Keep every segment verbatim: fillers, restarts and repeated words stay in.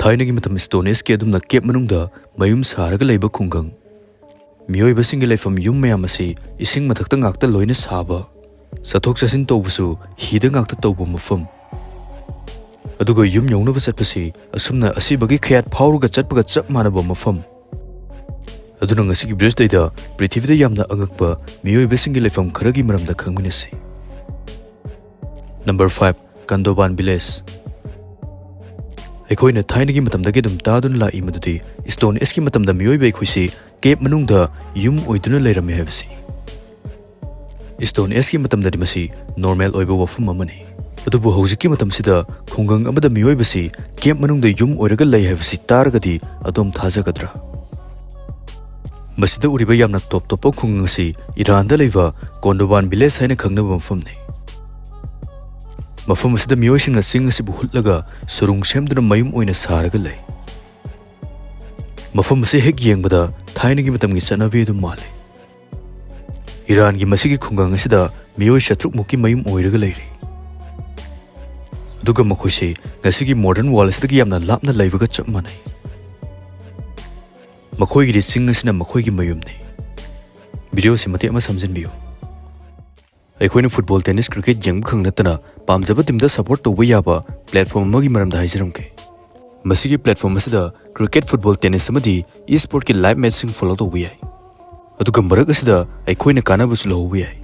ꯊꯥꯏꯅꯒꯤ ꯃꯇꯝ Stone Ageꯀꯤ ꯑꯗꯨꯝꯅ cave ꯃꯅꯨꯡꯗ ꯃꯌꯨꯝ ꯁꯥꯔꯒ ꯂꯩꯕ ꯈꯨꯡꯒꯪ꯫ ꯃꯤꯑꯣꯏꯕꯁꯤꯡꯒꯤ ꯂꯩꯐꯝ ꯌꯨꯝ ꯃꯌꯥꯝ ꯑꯁꯤ ꯏꯁꯤꯡ ꯃꯊꯛꯇ ꯉꯥꯛꯇ ꯂꯣꯏꯅ ꯁꯥꯕ, ꯆꯠꯊꯣꯛ ꯆꯠꯁꯤꯟ ꯇꯧꯕꯁꯨ ꯍꯤꯗ ꯉꯥꯛꯇ ꯇꯧꯕ ꯃꯐꯝ꯫ ꯑꯗꯨꯒ ꯌꯨꯝ ꯌꯧꯅꯕ ꯆꯠꯄꯁꯤ ꯑꯁꯨꯝꯅ ꯑꯁꯤꯕꯒꯤ ꯈꯌꯥꯠ ꯐꯥꯎꯔꯒ ꯆꯠꯄꯒ ꯆꯞ ꯃꯥꯟꯅꯕ ꯃꯐꯝ꯫ ꯑꯗꯨꯅ ꯉꯁꯤꯒꯤ Bridge Dayꯗ ꯄ꯭ꯔꯤꯊꯤꯕꯤꯗ ꯌꯥꯝꯅ ꯑꯉꯛꯄ ꯃꯤꯑꯣꯏꯕꯁꯤꯡꯒꯤ ꯂꯩꯐꯝ ꯈꯔꯒꯤ ꯃꯔꯝꯗ ꯈꯪꯃꯤꯟꯅꯁꯤ꯫ Number five, Kandoban Village꯫ ꯑꯩꯈꯣꯏꯅ ꯊꯥꯏꯅꯒꯤ ꯃꯇꯝꯗꯒꯤ ꯑꯗꯨꯝ ꯇꯥꯗꯨꯅ ꯂꯥꯛꯏ ꯃꯗꯨꯗꯤ Stone Ageꯀꯤ ꯃꯇꯝꯗ ꯃꯤꯑꯣꯏꯕ ꯑꯩꯈꯣꯏꯁꯤ cave ꯃꯅꯨꯡꯗ ꯌꯨꯝ ꯑꯣꯏꯗꯨꯅ ꯂꯩꯔꯝꯃꯤ ꯍꯥꯏꯕꯁꯤ꯫ Stone Ageꯀꯤ ꯃꯇꯝꯗꯗꯤ ꯃꯁꯤ normal ꯑꯣꯏꯕ ꯋꯥꯐꯝ ꯑꯃꯅꯤ꯫ ꯑꯗꯨꯕꯨ ꯍꯧꯖꯤꯛꯀꯤ ꯃꯇꯝꯁꯤꯗ ꯈꯨꯡꯒꯪ ꯑꯃꯗ ꯃꯤꯑꯣꯏꯕꯁꯤ cave ꯃꯅꯨꯡꯗ ꯌꯨꯝ ꯑꯣꯏꯔꯒ ꯂꯩ ꯍꯥꯏꯕꯁꯤ ꯇꯥꯔꯒꯗꯤ ꯑꯗꯣꯝ ꯊꯥꯖꯒꯗ꯭ꯔꯥ? ꯃꯁꯤꯗ ꯎꯔꯤꯕ ꯌꯥꯝꯅ ꯇꯣꯞ ꯇꯣꯞꯄ ꯈꯨꯡꯒꯪ ꯑꯁꯤ ꯏꯔꯥꯟꯗ ꯂꯩꯕ ꯀꯣꯟꯗꯣꯕꯥꯟ ꯚꯤꯂꯦꯖ ꯍꯥꯏꯅ ꯈꯪꯅꯕ ꯃꯐꯝꯅꯤ꯫ ꯃꯐꯝ ꯑꯁꯤꯗ ꯃꯤꯑꯣꯏꯁꯤꯡꯅ ꯆꯤꯡ ꯑꯁꯤꯕꯨ ꯍꯨꯠꯂꯒ ꯁꯨꯔꯨꯡ ꯁꯦꯝꯗꯨꯅ ꯃꯌꯨꯝ ꯑꯣꯏꯅ ꯁꯥꯔꯒ ꯂꯩ꯫ ꯃꯐꯝ ꯑꯁꯤ ꯍꯦꯛ ꯌꯦꯡꯕꯗ ꯊꯥꯏꯅꯒꯤ ꯃꯇꯝꯒꯤ ꯆꯠꯅꯕꯤ ꯑꯗꯨ ꯃꯥꯜꯂꯤ꯫ ꯏꯔꯥꯟꯒꯤ ꯃꯁꯤꯒꯤ ꯈꯨꯡꯒꯪ ꯑꯁꯤꯗ ꯃꯤꯑꯣꯏ ꯆꯥꯇ꯭ꯔꯨꯛ ꯃꯨꯛꯀꯤ ꯃꯌꯨꯝ ꯑꯣꯏꯔꯒ ꯂꯩꯔꯤ꯫ ꯑꯗꯨꯒ ꯃꯈꯣꯏꯁꯤ ꯉꯁꯤꯒꯤ modern world ꯑꯁꯤꯗꯒꯤ ꯌꯥꯝꯅ ꯂꯥꯞꯅ ꯂꯩꯕꯒ ꯆꯞ ꯃꯥꯟꯅꯩ꯫ ꯃꯈꯣꯏꯒꯤꯗꯤ ꯆꯤꯡ ꯑꯁꯤꯅ ꯃꯈꯣꯏꯒꯤ ꯃꯌꯨꯝꯅꯤ꯫ Videoꯁꯤ ꯃꯇꯦꯛ ꯑꯃ ꯁꯝꯖꯤꯟꯕꯤꯌꯨ꯫ ꯑꯩꯈꯣꯏꯅ football, tennis, cricket ꯌꯦꯡꯕ ꯈꯛ ꯅꯠꯇꯅ ꯄꯥꯝꯖꯕ teamꯗ support ꯇꯧꯕ ꯌꯥꯕ platform ꯑꯃꯒꯤ ꯃꯔꯝꯗ ꯍꯥꯏꯖꯔꯝꯒꯦ꯫ ꯃꯁꯤꯒꯤ platform ꯑꯁꯤꯗ cricket, football, tennis ꯑꯃꯗꯤ esportꯀꯤ live matchꯁꯤꯡ follow ꯇꯧꯕ ꯌꯥꯏ꯫ ꯑꯗꯨꯒ ꯃꯔꯛ ꯑꯁꯤꯗ ꯑꯩꯈꯣꯏꯅ ꯀꯥꯟꯅꯕꯁꯨ ꯂꯧꯍꯧꯕ ꯌꯥꯏ꯫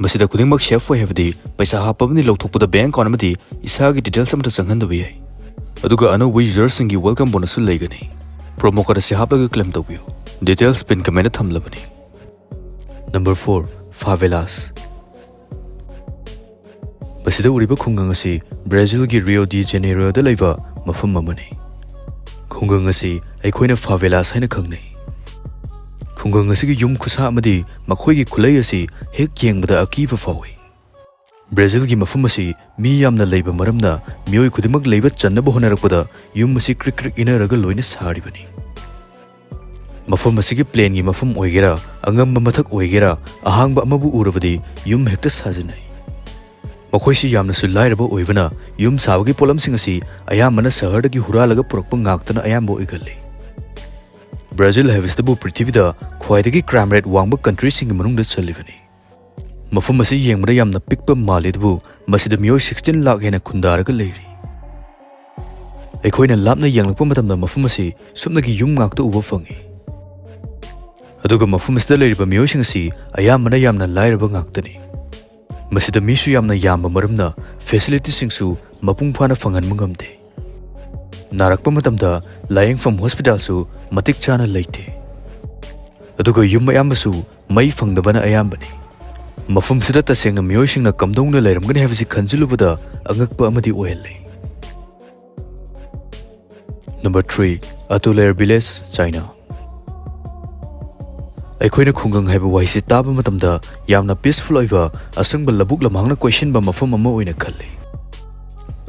ꯃꯁꯤꯗ ꯈꯨꯗꯤꯡꯃꯛ safe ꯑꯣꯏ, ꯍꯥꯏꯕꯗꯤ ꯄꯩꯁꯥ ꯍꯥꯞꯄ ꯑꯃꯗꯤ ꯂꯧꯊꯣꯛꯄꯗ bank account ꯑꯃꯗꯤ ꯏꯁꯥꯒꯤ details ꯑꯃꯠꯇ ꯆꯪꯍꯟꯗꯕ ꯌꯥꯏ꯫ ꯑꯗꯨꯒ ꯑꯅꯧꯕ userꯁꯤꯡꯒꯤ welcome bonusꯁꯨ ꯂꯩꯒꯅꯤ꯫ Promo code ꯑꯁꯤ ꯍꯥꯞꯂꯒ claim ꯇꯧꯕꯤꯌꯨ꯫ Details pin commentꯇ ꯊꯝꯂꯕꯅꯤ꯫ Number four, Favelas꯫ ꯃꯁꯤꯗ ꯎꯔꯤꯕ ꯈꯨꯡꯒꯪ ꯑꯁꯤ ꯕ꯭ꯔꯥꯖꯤꯜꯒꯤ Rio de Janeiroꯗ ꯂꯩꯕ ꯃꯐꯝ ꯑꯃꯅꯤ꯫ ꯈꯨꯡꯒꯪ ꯑꯁꯤ ꯑꯩꯈꯣꯏꯅ Favelas ꯍꯥꯏꯅ ꯈꯪꯅꯩ꯫ ꯈꯨꯡꯒꯪ ꯑꯁꯤꯒꯤ ꯌꯨꯝ ꯈꯨꯁꯥ ꯑꯃꯗꯤ ꯃꯈꯣꯏꯒꯤ ꯈꯨꯠꯂꯩ ꯑꯁꯤ ꯍꯦꯛ ꯌꯦꯡꯕꯗ ꯑꯀꯤꯕ ꯐꯥꯎꯏ꯫ ꯕ꯭ꯔꯥꯖꯤꯜꯒꯤ ꯃꯐꯝ ꯑꯁꯤ ꯃꯤ ꯌꯥꯝꯅ ꯂꯩꯕ ꯃꯔꯝꯅ ꯃꯤꯑꯣꯏ ꯈꯨꯗꯤꯡꯃꯛ ꯂꯩꯕ ꯆꯟꯅꯕ ꯍꯣꯠꯅꯔꯛꯄꯗ ꯌꯨꯝ ꯑꯁꯤ ꯀ꯭ꯔꯤꯛ ꯀ꯭ꯔꯤꯛ ꯏꯟꯅꯔꯒ ꯂꯣꯏꯅ ꯁꯥꯔꯤꯕꯅꯤ꯫ ꯃꯐꯝ ꯑꯁꯤꯒꯤ plainꯒꯤ ꯃꯐꯝ ꯑꯣꯏꯒꯦꯔꯥ, ꯑꯉꯝꯕ ꯃꯊꯛ ꯑꯣꯏꯒꯦꯔꯥ, ꯑꯍꯥꯡꯕ ꯑꯃꯕꯨ ꯎꯔꯕꯗꯤ ꯌꯨꯝ ꯍꯦꯛꯇ ꯁꯥꯖꯤꯟꯅꯩ꯫ ꯃꯈꯣꯏꯁꯤ ꯌꯥꯝꯅꯁꯨ ꯂꯥꯏꯔꯕ ꯑꯣꯏꯕꯅ ꯌꯨꯝ ꯁꯥꯕꯒꯤ ꯄꯣꯠꯂꯝꯁꯤꯡ ꯑꯁꯤ ꯑꯌꯥꯝꯕꯅ ꯁꯍꯔꯗꯒꯤ ꯍꯨꯔꯥꯜꯂꯒ ꯄꯨꯔꯛꯄ ꯉꯥꯛꯇꯅ ꯑꯌꯥꯝꯕ ꯑꯣꯏꯒꯜꯂꯤ꯫ ꯕ꯭ꯔꯥꯖꯤꯜ ꯍꯥꯏꯕꯁꯤꯗꯕꯨ ꯄ꯭ꯔꯤꯊꯤꯕꯤꯗ ꯈ꯭ꯋꯥꯏꯗꯒꯤ ꯀ꯭ꯔꯥꯏꯝ ꯔꯦꯠ ꯋꯥꯡꯕ ꯀꯟꯇ꯭ꯔꯤꯁꯤꯡꯒꯤ ꯃꯅꯨꯡꯗ ꯆꯜꯂꯤꯕꯅꯤ꯫ ꯃꯐꯝ ꯑꯁꯤ ꯌꯦꯡꯕꯗ ꯌꯥꯝꯅ ꯄꯤꯛꯄ ꯃꯥꯜꯂꯤ, ꯑꯗꯨꯕꯨ ꯃꯁꯤꯗ ꯃꯤꯑꯣꯏ sixteen ꯂꯥꯈ ꯍꯦꯟꯅ ꯈꯨꯟꯗꯥꯔꯒ ꯂꯩꯔꯤ꯫ ꯑꯩꯈꯣꯏꯅ ꯂꯥꯞꯅ ꯌꯦꯡꯂꯛꯄ ꯃꯇꯝꯗ ꯃꯐꯝ ꯑꯁꯤ ꯁꯨꯞꯅꯒꯤ ꯌꯨꯝ ꯉꯥꯛꯇ ꯎꯕ ꯐꯪꯏ꯫ ꯑꯗꯨꯒ ꯃꯐꯝ ꯑꯁꯤꯗ ꯂꯩꯔꯤꯕ ꯃꯤꯑꯣꯏꯁꯤꯡ ꯑꯁꯤ ꯑꯌꯥꯝꯕꯅ ꯌꯥꯝꯅ ꯂꯥꯏꯔꯕ ꯉꯥꯛꯇꯅꯤ꯫ ꯃꯁꯤꯗ ꯃꯤꯁꯨ ꯌꯥꯝꯅ ꯌꯥꯝꯕ ꯃꯔꯝꯅ ꯐꯦꯁꯤꯂꯤꯇꯤꯁꯤꯡꯁꯨ ꯃꯄꯨꯡ ꯐꯥꯅ ꯐꯪꯍꯟꯕ ꯉꯝꯗꯦ꯫ ꯅꯥꯔꯛꯄ ꯃꯇꯝꯗ ꯂꯥꯌꯦꯡꯐꯝ ꯍꯣꯁꯄꯤꯇꯥꯜꯁꯨ ꯃꯇꯤꯛ ꯆꯥꯅ ꯂꯩꯇꯦ꯫ ꯑꯗꯨꯒ ꯌꯨꯝ ꯑꯌꯥꯝꯕꯁꯨ ꯃꯩ ꯐꯪꯗꯕꯅ ꯑꯌꯥꯝꯕꯅꯤ꯫ ꯃꯐꯝꯁꯤꯗ ꯇꯁꯦꯡꯅ ꯃꯤꯑꯣꯏꯁꯤꯡꯅ ꯀꯝꯗꯧꯅ ꯂꯩꯔꯝꯒꯅꯤ ꯍꯥꯏꯕꯁꯤ ꯈꯟꯖꯤꯜꯂꯨꯕꯗ ꯑꯉꯛꯄ ꯑꯃꯗꯤ ꯑꯣꯏꯍꯜꯂꯤ꯫ Number three, Atulare Village, China. ꯑꯩꯈꯣꯏꯅ ꯈꯨꯡꯒꯪ ꯍꯥꯏꯕ ꯋꯥꯍꯩꯁꯤ ꯇꯥꯕ ꯃꯇꯝꯗ ꯌꯥꯝꯅ ꯄꯤꯁꯐꯨꯜ ꯑꯣꯏꯕ, ꯑꯁꯪꯕ ꯂꯧꯕꯨꯛ ꯂꯝꯍꯥꯡꯅ ꯀꯣꯏꯁꯤꯟꯕ ꯃꯐꯝ ꯑꯃ ꯑꯣꯏꯅ ꯈꯜꯂꯤ꯫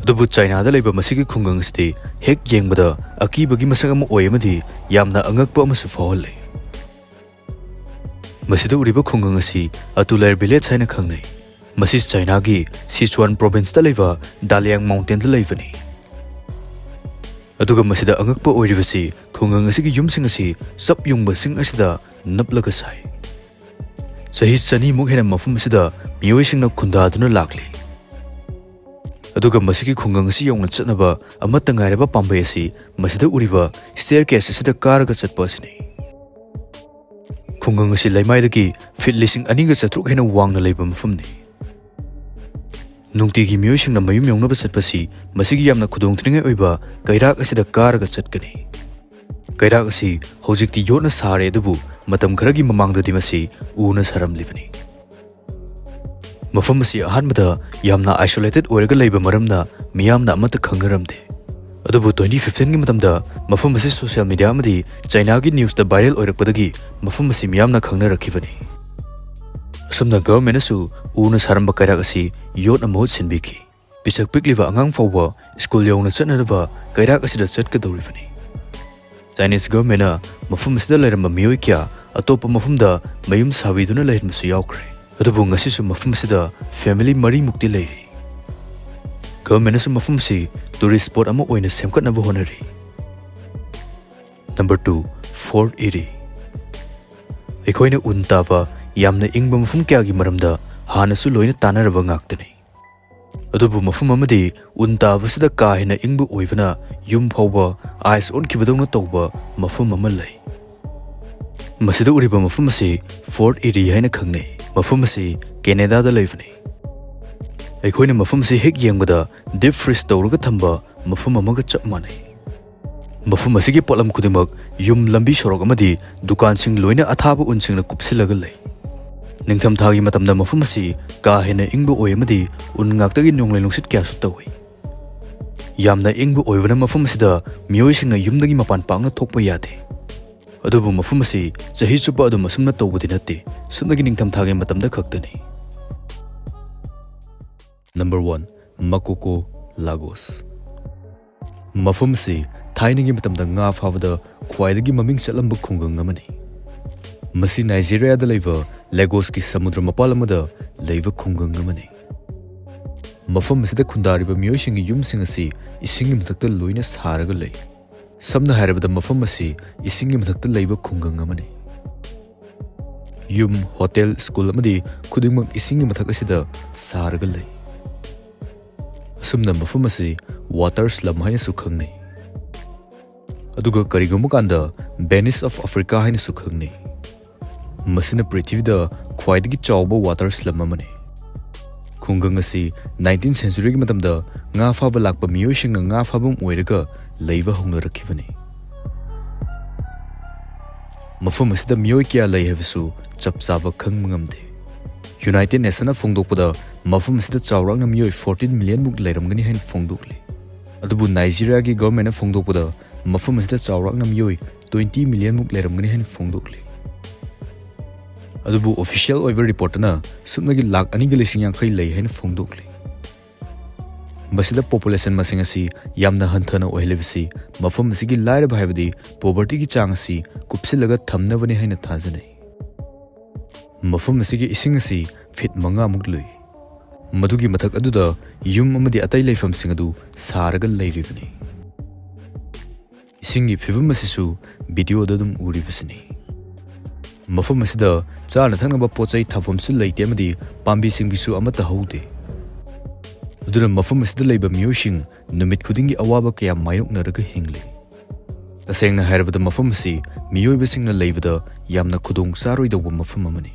ꯑꯗꯨꯕꯨ ꯆꯥꯏꯅꯥꯗ ꯂꯩꯕ ꯃꯁꯤꯒꯤ ꯈꯨꯡꯒꯪ ꯑꯁꯤꯗꯤ ꯍꯦꯛ ꯌꯦꯡꯕꯗ ꯑꯀꯤꯕꯒꯤ ꯃꯁꯛ ꯑꯃ ꯑꯣꯏ ꯑꯃꯗꯤ ꯌꯥꯝꯅ ꯑꯉꯛꯄ ꯑꯃꯁꯨ ꯐꯥꯎꯍꯜꯂꯤ꯫ ꯃꯁꯤꯗ ꯎꯔꯤꯕ ꯈꯨꯡꯒꯪ ꯑꯁꯤ ꯑꯇꯨꯂꯥꯏꯔ ꯚꯤꯂꯦꯖ ꯍꯥꯏꯅ ꯈꯪꯅꯩ꯫ ꯃꯁꯤ ꯆꯥꯏꯅꯥꯒꯤ ꯁꯤꯆꯨꯋꯥꯟ ꯄ꯭ꯔꯣꯚꯤꯟꯁꯇ ꯂꯩꯕ ꯗꯥꯂꯤꯌꯥꯡ ꯃꯥꯎꯟꯇꯦꯟꯗ ꯂꯩꯕꯅꯤ꯫ ꯑꯗꯨꯒ ꯃꯁꯤꯗ ꯑꯉꯛꯄ ꯑꯣꯏꯔꯤꯕꯁꯤ ꯈꯨꯡꯒꯪ ꯑꯁꯤꯒꯤ ꯌꯨꯝꯁꯤꯡ ꯑꯁꯤ ꯆꯞ ꯌꯨꯡꯕꯁꯤꯡ ꯑꯁꯤꯗ ꯅꯞꯂꯒ ꯁꯥꯏ꯫ ꯆꯍꯤ ꯆꯅꯤꯃꯨꯛ ꯍꯦꯟꯅ ꯃꯐꯝ ꯑꯁꯤꯗ ꯃꯤꯑꯣꯏꯁꯤꯡꯅ ꯈꯨꯟꯗꯥꯗꯨꯅ ꯂꯥꯛꯂꯤ꯫ ꯑꯗꯨꯒ ꯃꯁꯤꯒꯤ ꯈꯨꯡꯒꯪ ꯑꯁꯤ ꯌꯧꯅ ꯆꯠꯅꯕ ꯑꯃꯠꯇ ꯉꯥꯏꯔꯕ ꯄꯥꯝꯕꯩ ꯑꯁꯤ ꯃꯁꯤꯗ ꯎꯔꯤꯕ ꯁ꯭ꯇꯦꯌꯔ ꯀꯦꯁ ꯑꯁꯤꯗ ꯀꯥꯔꯒ ꯆꯠꯄ ꯑꯁꯤꯅꯤ꯫ ꯈꯨꯡꯒꯪ ꯑꯁꯤ ꯂꯩꯃꯥꯏꯗꯒꯤ ꯐꯤꯠ ꯂꯤꯁꯤꯡ ꯑꯅꯤꯒ ꯆꯥꯇ꯭ꯔꯨꯛ ꯍꯦꯟꯅ ꯋꯥꯡꯅ ꯂꯩꯕ ꯃꯐꯝꯅꯤ꯫ ꯅꯨꯡꯇꯤꯒꯤ ꯃꯤꯑꯣꯏꯁꯤꯡꯅ ꯃꯌꯨꯝ ꯌꯧꯅꯕ ꯆꯠꯄꯁꯤ ꯃꯁꯤꯒꯤ ꯌꯥꯝꯅ ꯈꯨꯗꯣꯡꯊꯤꯅꯤꯡꯉꯥꯏ ꯑꯣꯏꯕ ꯀꯩꯔꯥꯛ ꯑꯁꯤꯗ ꯀꯥꯔꯒ ꯆꯠꯀꯅꯤ꯫ ꯀꯩꯔꯥꯛ ꯑꯁꯤ ꯍꯧꯖꯤꯛꯇꯤ ꯌꯣꯠꯅ ꯁꯥꯔꯦ, ꯑꯗꯨꯕꯨ ꯃꯇꯝ ꯈꯔꯒꯤ ꯃꯃꯥꯡꯗꯗꯤ ꯃꯁꯤ ꯎꯅ ꯁꯥꯔꯝꯂꯤꯕꯅꯤ꯫ ꯃꯐꯝ ꯑꯁꯤ ꯑꯍꯥꯟꯕꯗ ꯌꯥꯝꯅ ꯑꯥꯏꯁꯣꯂꯦꯇꯦꯗ ꯑꯣꯏꯔꯒ ꯂꯩꯕ ꯃꯔꯝꯅ ꯃꯤꯌꯥꯝꯅ ꯑꯃꯠꯇ ꯈꯪꯅꯔꯝꯗꯦ꯫ ꯑꯗꯨꯕꯨ twenty fifteen ꯒꯤ ꯃꯇꯝꯗ ꯃꯐꯝ ꯑꯁꯤ ꯁꯣꯁꯤꯌꯦꯜ ꯃꯤꯗꯤꯌꯥ ꯑꯃꯗꯤ ꯆꯥꯏꯅꯥꯒꯤ ꯅ꯭ꯌꯨꯁꯇ ꯚꯥꯏꯔꯦꯜ ꯑꯣꯏꯔꯛꯄꯗꯒꯤ ꯃꯐꯝ ꯑꯁꯤ ꯃꯤꯌꯥꯝꯅ ꯈꯪꯅꯔꯛꯈꯤꯕꯅꯤ꯫ ꯑꯁꯨꯝꯅ ꯒꯚꯔꯟꯃꯦꯟꯠꯅꯁꯨ ꯎꯅ ꯁꯥꯔꯝꯕ ꯀꯩꯔꯥꯛ ꯑꯁꯤ ꯌꯣꯠꯅ ꯃꯍꯨꯠ ꯁꯤꯟꯕꯤꯈꯤ꯫ ꯄꯤꯁꯛ ꯄꯤꯛꯂꯤꯕ ꯑꯉꯥꯡ ꯐꯥꯎꯕ ꯁ꯭ꯀꯨꯜ ꯌꯧꯅ ꯆꯠꯅꯅꯕ ꯀꯩꯔꯥꯛ ꯑꯁꯤꯗ ꯆꯠꯀꯗꯧꯔꯤꯕꯅꯤ꯫ ꯆꯥꯏꯅꯤꯁ ꯒꯚꯔꯟꯃꯦꯟꯠꯅ ꯃꯐꯝ ꯑꯁꯤꯗ ꯂꯩꯔꯝꯕ ꯃꯤꯑꯣꯏ ꯀꯌꯥ ꯑꯇꯣꯞꯄ ꯃꯐꯝꯗ ꯃꯌꯨꯝ ꯁꯥꯕꯤꯗꯨꯅ ꯂꯩꯍꯟꯕꯁꯨ ꯌꯥꯎꯈ꯭ꯔꯦ꯫ ꯑꯗꯨꯕꯨ ꯉꯁꯤꯁꯨ ꯃꯐꯝ ꯑꯁꯤꯗ ꯐꯦꯃꯤꯂꯤ ꯃꯔꯤꯃꯨꯛꯇꯤ ꯂꯩꯔꯤ꯫ ꯒꯚꯔꯟꯃꯦꯟꯅꯁꯨ ꯃꯐꯝ ꯑꯁꯤ ꯇꯨꯔꯤꯁ ꯁ꯭ꯄꯣꯠ ꯑꯃ ꯑꯣꯏꯅ ꯁꯦꯝꯒꯠꯅꯕ ꯍꯣꯠꯅꯔꯤ꯫ ꯅꯝꯕꯔ ꯇꯨ, ꯐꯣꯔꯠ ꯏꯔꯤ꯫ ꯑꯩꯈꯣꯏꯅ ꯎꯟ ꯇꯥꯕ, ꯌꯥꯝꯅ ꯏꯪꯕ ꯃꯐꯝ ꯀꯌꯥꯒꯤ ꯃꯔꯝꯗ ꯍꯥꯟꯅꯁꯨ ꯂꯣꯏꯅ ꯇꯥꯟꯅꯔꯕ ꯉꯥꯛꯇꯅꯤ꯫ ꯑꯗꯨꯕꯨ ꯃꯐꯝ ꯑꯃꯗꯤ ꯎꯟ ꯇꯥꯕꯁꯤꯗ ꯀꯥ ꯍꯦꯟꯅ ꯏꯪꯕ ꯑꯣꯏꯕꯅ ꯌꯨꯝ ꯐꯥꯎꯕ ꯑꯥꯏꯁ ꯑꯣꯟꯈꯤꯕꯗꯧꯅ ꯇꯧꯕ ꯃꯐꯝ ꯑꯃ ꯂꯩ꯫ ꯃꯁꯤꯗ ꯎꯔꯤꯕ ꯃꯐꯝ ꯑꯁꯤ ꯐꯣꯔꯠ ꯏꯔꯤ ꯍꯥꯏꯅ ꯈꯪꯅꯩ꯫ ꯃꯐꯝ ꯑꯁꯤ ꯀꯦꯅꯦꯗꯥꯗ ꯂꯩꯕꯅꯤ꯫ ꯑꯩꯈꯣꯏꯅ ꯃꯐꯝ ꯑꯁꯤ ꯍꯦꯛ ꯌꯦꯡꯕꯗ ꯗꯤꯞ ꯐ꯭ꯔꯤꯖ ꯇꯧꯔꯒ ꯊꯝꯕ ꯃꯐꯝ ꯑꯃꯒ ꯆꯞ ꯃꯥꯟꯅꯩ꯫ ꯃꯐꯝ ꯑꯁꯤꯒꯤ ꯄꯣꯠꯂꯝ ꯈꯨꯗꯤꯡꯃꯛ ꯌꯨꯝ, ꯂꯝꯕꯤ ꯁꯣꯔꯣꯛ ꯑꯃꯗꯤ ꯗꯨꯀꯥꯟꯁꯤꯡ ꯂꯣꯏꯅ ꯑꯊꯥꯕ ꯎꯟꯁꯤꯡꯅ ꯀꯨꯞꯁꯤꯜꯂꯒ ꯂꯩ꯫ ꯅꯤꯡꯊꯝꯊꯥꯒꯤ ꯃꯇꯝꯗ ꯃꯐꯝ ꯑꯁꯤ ꯀꯥ ꯍꯦꯟꯅ ꯏꯪꯕ ꯑꯣꯏ ꯑꯃꯗꯤ ꯎꯟ ꯉꯥꯛꯇꯒꯤ ꯅꯣꯡꯂꯩ ꯅꯨꯡꯁꯤꯠ ꯀꯌꯥꯁꯨ ꯇꯧꯏ꯫ ꯌꯥꯝꯅ ꯏꯪꯕ ꯑꯣꯏꯕꯅ ꯃꯐꯝ ꯑꯁꯤꯗ ꯃꯤꯑꯣꯏꯁꯤꯡꯅ ꯌꯨꯝꯗꯒꯤ ꯃꯄꯥꯟ ꯄꯥꯛꯅ ꯊꯣꯛꯄ ꯌꯥꯗꯦ꯫ ꯑꯗꯨꯕꯨ ꯃꯐꯝ ꯑꯁꯤ ꯆꯍꯤ ꯆꯨꯞꯄ ꯑꯗꯨꯝ ꯑꯁꯨꯝꯅ ꯇꯧꯕꯗꯤ ꯅꯠꯇꯦ, ꯁꯨꯞꯅꯒꯤ ꯅꯤꯡꯊꯝꯊꯥꯒꯤ ꯃꯇꯝꯗ ꯈꯛꯇꯅꯤ꯫ Number one, Makoko Lagos. ꯃꯐꯝ ꯑꯁꯤ ꯊꯥꯏꯅꯒꯤ ꯃꯇꯝꯗ ꯉꯥ ꯐꯥꯕꯗ ꯈ꯭ꯋꯥꯏꯗꯒꯤ ꯃꯃꯤꯡ ꯆꯠꯂꯝꯕ ꯈꯨꯡꯒꯪ ꯑꯃꯅꯤ꯫ ꯃꯁꯤ ꯅꯥꯏꯖꯦꯔꯤꯌꯥꯗ ꯂꯩꯕ ꯂꯦꯒꯣꯁꯀꯤ ꯁꯃꯨꯗ꯭ꯔ ꯃꯄꯥꯜ ꯑꯃꯗ ꯂꯩꯕ ꯈꯨꯡꯒꯪ ꯑꯃꯅꯤ꯫ ꯃꯐꯝ ꯑꯁꯤꯗ ꯈꯨꯟꯗꯥꯔꯤꯕ ꯃꯤꯑꯣꯏꯁꯤꯡꯒꯤ ꯌꯨꯝꯁꯤꯡ ꯑꯁꯤ ꯏꯁꯤꯡꯒꯤ ꯃꯊꯛꯇ ꯂꯣꯏꯅ ꯁꯥꯔꯒ ꯂꯩ꯫ ꯁꯝꯅ ꯍꯥꯏꯔꯕꯗ, ꯃꯐꯝ ꯑꯁꯤ ꯏꯁꯤꯡꯒꯤ ꯃꯊꯛꯇ ꯂꯩꯕ ꯈꯨꯡꯒꯪ ꯑꯃꯅꯤ꯫ ꯌꯨꯝ, ꯍꯣꯇꯦꯜ, ꯁ꯭ꯀꯨꯜ ꯑꯃꯗꯤ ꯈꯨꯗꯤꯡꯃꯛ ꯏꯁꯤꯡꯒꯤ ꯃꯊꯛ ꯑꯁꯤꯗ ꯁꯥꯔꯒ ꯂꯩ꯫ ꯑꯁꯨꯝꯅ ꯃꯐꯝ ꯑꯁꯤ ꯋꯥꯇꯔ ꯁ꯭ꯂꯝ ꯍꯥꯏꯅꯁꯨ ꯈꯪꯅꯩ꯫ ꯑꯗꯨꯒ ꯀꯔꯤꯒꯨꯝꯕ ꯀꯥꯟꯗ ꯚꯦꯅꯤꯁ ꯑꯣꯐ ꯑꯐ꯭ꯔꯤꯀꯥ ꯍꯥꯏꯅꯁꯨ ꯈꯪꯅꯩ꯫ ꯃꯁꯤꯅ ꯄ꯭ꯔꯤꯊꯤꯕꯤꯗ ꯈ꯭ꯋꯥꯏꯗꯒꯤ ꯆꯥꯎꯕ ꯋꯥꯇꯔ ꯁ꯭ꯂꯝ ꯑꯃꯅꯤ꯫ ꯈꯨꯡꯒꯪ ꯑꯁꯤ ꯅꯥꯏꯟꯇꯤꯟ ꯁꯦꯟꯆꯨꯔꯤꯒꯤ ꯃꯇꯝꯗ ꯉꯥ ꯐꯥꯕ ꯂꯥꯛꯄ ꯃꯤꯑꯣꯏꯁꯤꯡꯅ ꯉꯥ ꯐꯥꯐꯝ ꯑꯣꯏꯔꯒ ꯂꯩꯕ ꯍꯧꯅꯔꯛꯈꯤꯕꯅꯤ꯫ ꯃꯐꯝ ꯑꯁꯤꯗ ꯃꯤꯑꯣꯏ ꯀꯌꯥ ꯂꯩ ꯍꯥꯏꯕꯁꯨ ꯆꯞ ꯆꯥꯕ ꯈꯪꯕ ꯉꯝꯗꯦ꯫ ꯌꯨꯅꯥꯏꯇꯦꯗ ꯅꯦꯁꯟꯅ ꯐꯣꯡꯗꯣꯛꯄꯗ ꯃꯐꯝ ꯑꯁꯤꯗ ꯆꯥꯎꯔꯥꯛꯅ ꯃꯤꯑꯣꯏ ꯐꯣꯔꯇꯤꯟ ꯃꯤꯂꯤꯌꯟ ꯃꯨꯛ ꯂꯩꯔꯝꯒꯅꯤ ꯍꯥꯏꯅ ꯐꯣꯡꯗꯣꯛꯂꯤ꯫ ꯑꯗꯨꯕꯨ ꯅꯥꯏꯖꯤꯔꯤꯌꯥꯒꯤ ꯒꯚꯔꯟꯃꯦꯟꯠꯅ ꯐꯣꯡꯗꯣꯛꯄꯗ ꯃꯐꯝ ꯑꯁꯤꯗ ꯆꯥꯎꯔꯥꯛꯅ ꯃꯤꯑꯣꯏ ꯇ꯭ꯋꯦꯟꯇꯤ ꯃꯤꯂꯤꯌꯟ ꯃꯨꯛ ꯂꯩꯔꯝꯒꯅꯤ ꯍꯥꯏꯅ ꯐꯣꯡꯗꯣꯛꯂꯤ꯫ ꯑꯗꯨꯕꯨ ꯑꯣꯐꯤꯁꯤꯌꯦꯜ ꯑꯣꯏꯕ ꯔꯤꯄꯣꯔꯠꯇꯅ ꯁꯨꯞꯅꯒꯤ ꯂꯥꯈ ꯑꯅꯤꯒ ꯂꯤꯁꯤꯡ ꯌꯥꯡꯈꯩ ꯂꯩ ꯍꯥꯏꯅ ꯐꯣꯡꯗꯣꯛꯂꯤ꯫ ꯃꯁꯤꯗ ꯄꯣꯄꯨꯂꯦꯁꯟ ꯃꯁꯤꯡ ꯑꯁꯤ ꯌꯥꯝꯅ ꯍꯟꯊꯅ ꯑꯣꯏꯍꯜꯂꯤꯕꯁꯤ ꯃꯐꯝ ꯑꯁꯤꯒꯤ ꯂꯥꯏꯔꯕ ꯍꯥꯏꯕꯗꯤ ꯄꯣꯚꯔꯇꯤꯒꯤ ꯆꯥꯡ ꯑꯁꯤ ꯀꯨꯞꯁꯤꯜꯂꯒ ꯊꯝꯅꯕꯅꯤ ꯍꯥꯏꯅ ꯊꯥꯖꯅꯩ꯫ ꯃꯐꯝ ꯑꯁꯤꯒꯤ ꯏꯁꯤꯡ ꯑꯁꯤ ꯐꯤꯠ ꯃꯉꯥꯃꯨꯛ ꯂꯨꯏ꯫ ꯃꯗꯨꯒꯤ ꯃꯊꯛ ꯑꯗꯨꯗ ꯌꯨꯝ ꯑꯃꯗꯤ ꯑꯇꯩ ꯂꯩꯐꯝꯁꯤꯡ ꯑꯗꯨ ꯁꯥꯔꯒ ꯂꯩꯔꯤꯕꯅꯤ꯫ ꯏꯁꯤꯡꯒꯤ ꯐꯤꯕꯝ ꯑꯁꯤꯁꯨ ꯚꯤꯗꯤꯑꯣꯗ ꯑꯗꯨꯝ ꯎꯔꯤꯕꯁꯤꯅꯤ꯫ ꯃꯐꯝ ꯑꯁꯤꯗ ꯆꯥꯅ ꯊꯛꯅꯕ ꯄꯣꯠ ꯆꯩ ꯊꯥꯐꯝꯁꯨ ꯂꯩꯇꯦ ꯑꯃꯗꯤ ꯄꯥꯝꯕꯤ ꯁꯤꯡꯕꯤꯁꯨ ꯑꯃꯠꯇ ꯍꯧꯗꯦ꯫ ꯑꯗꯨꯅ ꯃꯐꯝ ꯑꯁꯤꯗ ꯂꯩꯕ ꯃꯤꯑꯣꯏꯁꯤꯡ ꯅꯨꯃꯤꯠ ꯈꯨꯗꯤꯡꯒꯤ ꯑꯋꯥꯕ ꯀꯌꯥ ꯃꯥꯌꯣꯛꯅꯔꯒ ꯍꯤꯡꯂꯤ꯫ ꯇꯁꯦꯡꯅ ꯍꯥꯏꯔꯕꯗ ꯃꯐꯝ ꯑꯁꯤ ꯃꯤꯑꯣꯏꯕꯁꯤꯡꯅ ꯂꯩꯕꯗ ꯌꯥꯝꯅ ꯈꯨꯗꯣꯡ ꯆꯥꯔꯣꯏꯗꯧꯕ ꯃꯐꯝ ꯑꯃꯅꯤ꯫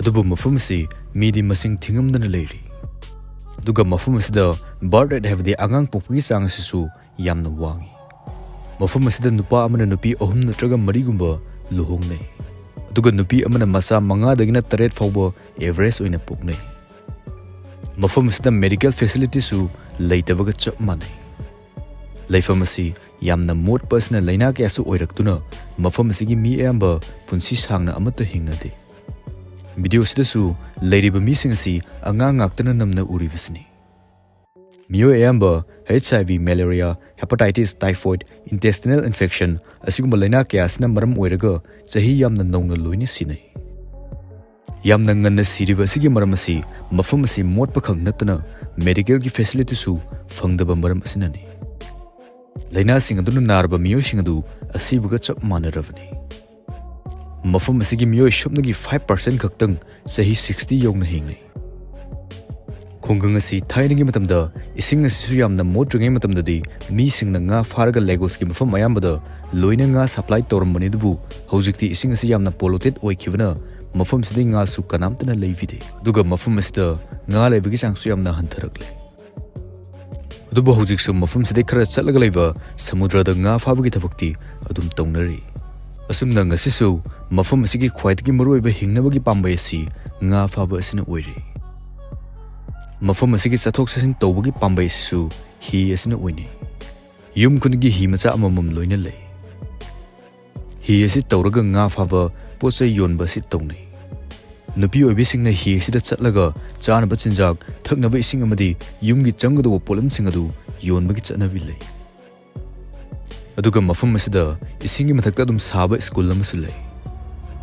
ꯑꯗꯨꯕꯨ ꯃꯐꯝ ꯑꯁꯤ ꯃꯤꯗꯤ ꯃꯁꯤꯡ ꯊꯤꯉꯝꯗꯅ ꯂꯩꯔꯤ꯫ ꯑꯗꯨꯒ ꯃꯐꯝ ꯑꯁꯤꯗ ꯕꯥꯔꯊ ꯔꯦꯠ ꯍꯥꯏꯕꯗꯤ ꯑꯉꯥꯡ ꯄꯣꯛꯄꯒꯤ ꯆꯥꯡ ꯑꯁꯤꯁꯨ ꯌꯥꯝꯅ ꯋꯥꯡꯏ꯫ ꯃꯐꯝ ꯑꯁꯤꯗ ꯅꯨꯄꯥ ꯑꯃꯅ ꯅꯨꯄꯤ ꯑꯍꯨꯝ ꯅꯠꯇ꯭ꯔꯒ ꯃꯔꯤꯒꯨꯝꯕ ꯂꯨꯍꯣꯡꯅꯩ꯫ ꯑꯗꯨꯒ ꯅꯨꯄꯤ ꯑꯃꯅ ꯃꯆꯥ ꯃꯉꯥꯗꯒꯤꯅ ꯇꯔꯦꯠ ꯐꯥꯎꯕ ꯑꯦꯚꯔꯦꯖ ꯑꯣꯏꯅ ꯄꯣꯛꯅꯩ꯫ ꯃꯐꯝ ꯑꯁꯤꯗ ꯃꯦꯗꯤꯀꯦꯜ ꯐꯦꯁꯤꯂꯤꯇꯤꯁꯨ ꯂꯩꯇꯕꯒ ꯆꯞ ꯃꯥꯟꯅꯩ꯫ ꯂꯩꯐꯝ ꯑꯁꯤ ꯌꯥꯝꯅ ꯃꯣꯠꯄ ꯑꯁꯤꯅ ꯂꯥꯏꯅꯥ ꯀꯌꯥꯁꯨ ꯑꯣꯏꯔꯛꯇꯨꯅ ꯃꯐꯝ ꯑꯁꯤꯒꯤ ꯃꯤ ꯑꯌꯥꯝꯕ ꯄꯨꯟꯁꯤ ꯁꯥꯡꯅ ꯑꯃꯠꯇ ꯍꯤꯡꯅꯗꯦ꯫ ꯚꯤꯗꯤꯑꯣꯁꯤꯗꯁꯨ ꯂꯩꯔꯤꯕ ꯃꯤꯁꯤꯡ ꯑꯁꯤ ꯑꯉꯥꯡ ꯉꯥꯛꯇꯅ ꯅꯝꯅ ꯎꯔꯤꯕꯁꯤꯅꯤ꯫ ꯃꯤꯑꯣꯏ ꯑꯌꯥꯝꯕ ꯍꯩꯆ ꯑꯥꯏ ꯚꯤ, ꯃꯦꯂꯦꯔꯤꯌꯥ, ꯍꯦꯄꯥꯇꯥꯏꯇꯤꯁ, ꯇꯥꯏꯐꯣꯏꯗ, ꯏꯟꯇꯦꯁꯇꯤꯅꯦꯜ ꯏꯟꯐꯦꯛꯁꯟ ꯑꯁꯤꯒꯨꯝꯕ ꯂꯥꯏꯅꯥ ꯀꯌꯥ ꯑꯁꯤꯅ ꯃꯔꯝ ꯑꯣꯏꯔꯒ ꯆꯍꯤ ꯌꯥꯝꯅ ꯅꯧꯅ ꯂꯣꯏꯅ ꯁꯤꯅꯩ꯫ ꯌꯥꯝꯅ ꯉꯟꯅ ꯁꯤꯔꯤꯕ ꯑꯁꯤꯒꯤ ꯃꯔꯝ ꯑꯁꯤ ꯃꯐꯝ ꯑꯁꯤ ꯃꯣꯠꯄ ꯈꯛ ꯅꯠꯇꯅ ꯃꯦꯗꯤꯀꯦꯜꯒꯤ ꯐꯦꯁꯤꯂꯤꯇꯤꯁꯨ ꯐꯪꯗꯕ ꯃꯔꯝ ꯑꯁꯤꯅꯅꯤ꯫ ꯂꯥꯏꯅꯥꯁꯤꯡ ꯑꯗꯨꯅ ꯅꯥꯔꯕ ꯃꯤꯑꯣꯏꯁꯤꯡ ꯑꯗꯨ ꯑꯁꯤꯕꯒ ꯆꯞ ꯃꯥꯟꯅꯔꯕꯅꯤ꯫ ꯃꯐꯝ ꯑꯁꯤꯒꯤ ꯃꯤꯑꯣꯏ ꯁꯨꯞꯅꯒꯤ ꯐꯥꯏꯚ ꯄꯥꯔꯁꯦꯟ ꯈꯛꯇꯪ ꯆꯍꯤ ꯁꯤꯛꯁꯇꯤ ꯌꯧꯅ ꯍꯤꯡꯂꯤ꯫ ꯈꯨꯡꯒꯪ ꯑꯁꯤ ꯊꯥꯏꯅꯒꯤ ꯃꯇꯝꯗ ꯏꯁꯤꯡ ꯑꯁꯤꯁꯨ ꯌꯥꯝꯅ ꯃꯣꯠꯇ꯭ꯔꯤꯉꯩ ꯃꯇꯝꯗꯗꯤ ꯃꯤꯁꯤꯡꯅ ꯉꯥ ꯐꯥꯔꯒ ꯂꯦꯒꯣꯁꯀꯤ ꯃꯐꯝ ꯑꯌꯥꯝꯕꯗ ꯂꯣꯏꯅ ꯉꯥ ꯁꯄ꯭ꯂꯥꯏ ꯇꯧꯔꯝꯕꯅꯤ, ꯑꯗꯨꯕꯨ ꯍꯧꯖꯤꯛꯇꯤ ꯏꯁꯤꯡ ꯑꯁꯤ ꯌꯥꯝꯅ ꯄꯣꯂꯨꯇꯦꯗ ꯑꯣꯏꯈꯤꯕꯅ ꯃꯐꯝꯁꯤꯗ ꯉꯥꯁꯨ ꯀꯅꯥꯝꯇꯅ ꯂꯩꯕꯤꯗꯦ꯫ ꯑꯗꯨꯒ ꯃꯐꯝ ꯑꯁꯤꯗ ꯉꯥ ꯂꯩꯕꯒꯤ ꯆꯥꯡꯁꯨ ꯌꯥꯝꯅ ꯍꯟꯊꯔꯛꯂꯦ꯫ ꯑꯗꯨꯕꯨ ꯍꯧꯖꯤꯛꯁꯨ ꯃꯐꯝꯁꯤꯗꯩ ꯈꯔ ꯆꯠꯂꯒ ꯂꯩꯕ ꯁꯃꯨꯗ꯭ꯔꯗ ꯉꯥ ꯐꯥꯕꯒꯤ ꯊꯕꯛꯇꯤ ꯑꯗꯨꯝ ꯇꯧꯅꯔꯤ꯫ ꯑꯁꯨꯝꯅ ꯉꯁꯤꯁꯨ ꯃꯐꯝ ꯑꯁꯤꯒꯤ ꯈ꯭ꯋꯥꯏꯗꯒꯤ ꯃꯔꯨꯑꯣꯏꯕ ꯍꯤꯡꯅꯕꯒꯤ ꯄꯥꯝꯕꯩ ꯑꯁꯤ ꯉꯥ ꯐꯥꯕ ꯑꯁꯤꯅ ꯑꯣꯏꯔꯤ꯫ ꯃꯐꯝ ꯑꯁꯤꯒꯤ ꯆꯠꯊꯣꯛ ꯆꯠꯁꯤꯟ ꯇꯧꯕꯒꯤ ꯄꯥꯝꯕꯩ ꯑꯁꯤꯁꯨ ꯍꯤ ꯑꯁꯤꯅ ꯑꯣꯏꯅꯩ꯫ ꯌꯨꯝ ꯈꯨꯗꯤꯡꯒꯤ ꯍꯤ ꯃꯆꯥ ꯑꯃꯃꯝ ꯂꯣꯏꯅ ꯂꯩ꯫ ꯍꯤ ꯑꯁꯤ ꯇꯧꯔꯒ ꯉꯥ ꯐꯥꯕ, ꯄꯣꯠ ꯆꯩ ꯌꯣꯟꯕ ꯑꯁꯤ ꯇꯧꯅꯩ꯫ ꯅꯨꯄꯤ ꯑꯣꯏꯕꯤꯁꯤꯡꯅ ꯍꯤ ꯑꯁꯤꯗ ꯆꯠꯂꯒ ꯆꯥꯅꯕ ꯆꯤꯟꯖꯥꯛ, ꯊꯛꯅꯕ ꯏꯁꯤꯡ ꯑꯃꯗꯤ ꯌꯨꯝꯒꯤ ꯆꯪꯒꯗꯧꯕ ꯄꯣꯠꯂꯝꯁꯤꯡ ꯑꯗꯨ ꯌꯣꯟꯕꯒꯤ ꯆꯠꯅꯕꯤ ꯂꯩ꯫ ꯑꯗꯨꯒ ꯃꯐꯝ ꯑꯁꯤꯗ ꯏꯁꯤꯡꯒꯤ ꯃꯊꯛꯇ ꯑꯗꯨꯝ ꯁꯥꯕ ꯁ꯭ꯀꯨꯜ ꯑꯃꯁꯨ ꯂꯩ꯫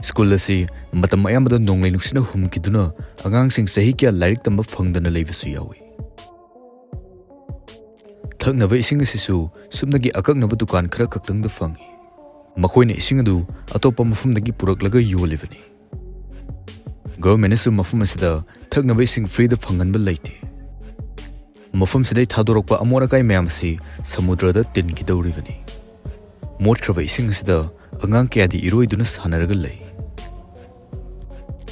ꯁ꯭ꯀꯨꯜ ꯑꯁꯤ ꯃꯇꯝ ꯑꯌꯥꯝꯕꯗ ꯅꯣꯡꯂꯩ ꯅꯨꯡꯁꯤꯠꯅ ꯍꯨꯝꯈꯤꯗꯨꯅ ꯑꯉꯥꯡꯁꯤꯡ ꯆꯍꯤ ꯀꯌꯥ ꯂꯥꯏꯔꯤꯛ ꯇꯝꯕ ꯐꯪꯗꯅ ꯂꯩꯕꯁꯨ ꯌꯥꯎꯏ꯫ ꯊꯛꯅꯕ ꯏꯁꯤꯡ ꯑꯁꯤꯁꯨ ꯁꯨꯞꯅꯒꯤ ꯑꯀꯛꯅꯕ ꯗꯨꯀꯥꯟ ꯈꯔ ꯈꯛꯇꯪꯗ ꯐꯪꯏ꯫ ꯃꯈꯣꯏꯅ ꯏꯁꯤꯡ ꯑꯗꯨ ꯑꯇꯣꯞꯄ ꯃꯐꯝꯗꯒꯤ ꯄꯨꯔꯛꯂꯒ ꯌꯣꯜꯂꯤꯕꯅꯤ꯫ ꯒꯚꯔꯟꯃꯦꯟꯠꯅꯁꯨ ꯃꯐꯝ ꯑꯁꯤꯗ ꯊꯛꯅꯕ ꯏꯁꯤꯡ ꯐ꯭ꯔꯤꯗ ꯐꯪꯍꯟꯕ ꯂꯩꯇꯦ꯫ ꯃꯐꯝꯁꯤꯗꯩ ꯊꯥꯗꯣꯔꯛꯄ ꯑꯃꯣꯠ ꯑꯀꯥꯏ ꯃꯌꯥꯝ ꯑꯁꯤ ꯁꯃꯨꯗ꯭ꯔꯗ ꯇꯤꯟꯈꯤꯗꯧꯔꯤꯕꯅꯤ꯫ ꯃꯣꯠꯈ꯭ꯔꯕ ꯏꯁꯤꯡ ꯑꯁꯤꯗ ꯑꯉꯥꯡ ꯀꯌꯥꯗꯤ ꯏꯔꯣꯏꯗꯨꯅ ꯁꯥꯟꯅꯔꯒ ꯂꯩ꯫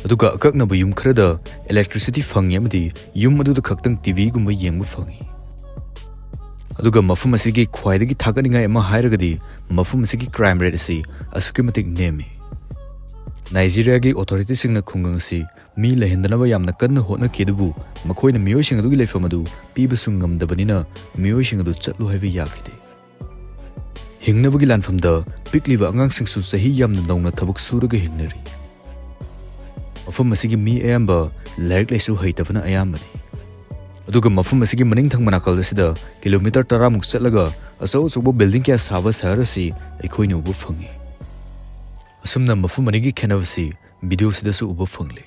ꯑꯗꯨꯒ ꯑꯀꯛꯅꯕ ꯌꯨꯝ ꯈꯔꯗ electricity ꯐꯪꯉꯤ ꯑꯃꯗꯤ ꯌꯨꯝ ꯑꯗꯨꯗ ꯈꯛꯇꯪ ꯇꯤꯚꯤꯒꯨꯝꯕ ꯌꯦꯡꯕ ꯐꯪꯉꯤ꯫ ꯑꯗꯨꯒ ꯃꯐꯝ ꯑꯁꯤꯒꯤ ꯈ꯭ꯋꯥꯏꯗꯒꯤ ꯊꯥꯒꯠꯅꯤꯡꯉꯥꯏ ꯑꯃ ꯍꯥꯏꯔꯒꯗꯤ ꯃꯐꯝ ꯑꯁꯤꯒꯤ crime rate ꯑꯁꯤ ꯑꯁꯨꯛꯀꯤ ꯃꯇꯤꯛ ꯅꯦꯝꯃꯤ꯫ ꯅꯥꯏꯖꯤꯔꯤꯌꯥꯒꯤ ꯑꯣꯊꯣꯔꯤꯇꯤꯁꯤꯡꯅ ꯈꯨꯡꯒꯪ ꯑꯁꯤ ꯃꯤ ꯂꯩꯍꯟꯗꯅꯕ ꯌꯥꯝꯅ ꯀꯟꯅ ꯍꯣꯠꯅꯈꯤ, ꯑꯗꯨꯕꯨ ꯃꯈꯣꯏꯅ ꯃꯤꯑꯣꯏꯁꯤꯡ ꯑꯗꯨꯒꯤ ꯂꯩꯐꯝ ꯑꯗꯨ ꯄꯤꯕꯁꯨ ꯉꯝꯗꯕꯅꯤꯅ ꯃꯤꯑꯣꯏꯁꯤꯡ ꯑꯗꯨ ꯆꯠꯂꯨ ꯍꯥꯏꯕ ꯌꯥꯈꯤꯗꯦ꯫ ꯍꯤꯡꯅꯕꯒꯤ ꯂꯥꯟꯐꯝꯗ ꯄꯤꯛꯂꯤꯕ ꯑꯉꯥꯡꯁꯤꯡꯁꯨ ꯆꯍꯤ ꯌꯥꯝꯅ ꯅꯧꯅ ꯊꯕꯛ ꯁꯨꯔꯒ ꯍꯤꯡꯅꯔꯤ꯫ ꯃꯐꯝ ꯑꯁꯤꯒꯤ ꯃꯤ ꯑꯌꯥꯝꯕ ꯂꯥꯏꯔꯤꯛ ꯂꯥꯏꯁꯨ ꯍꯩꯇꯕꯅ ꯑꯌꯥꯝꯕꯅꯤ꯫ ꯑꯗꯨꯒ ꯃꯐꯝ ꯑꯁꯤꯒꯤ ꯃꯅꯤꯡ ꯊꯪꯕ ꯅꯥꯀꯜ ꯑꯁꯤꯗ ꯀꯤꯂꯣꯃꯤꯇꯔ ꯇꯔꯥꯃꯨꯛ ꯆꯠꯂꯒ ꯑꯆꯧ ꯑꯆꯧꯕ building ꯀꯌꯥ ꯁꯥꯕ ꯁꯍꯔ ꯑꯁꯤ ꯑꯩꯈꯣꯏꯅ ꯎꯕ ꯐꯪꯉꯤ꯫ ꯑꯁꯨꯝꯅ ꯃꯐꯝ ꯑꯅꯤꯒꯤ ꯈꯦꯠꯅꯕꯁꯤ video ꯁꯤꯗꯁꯨ ꯎꯕ ꯐꯪꯂꯤ꯫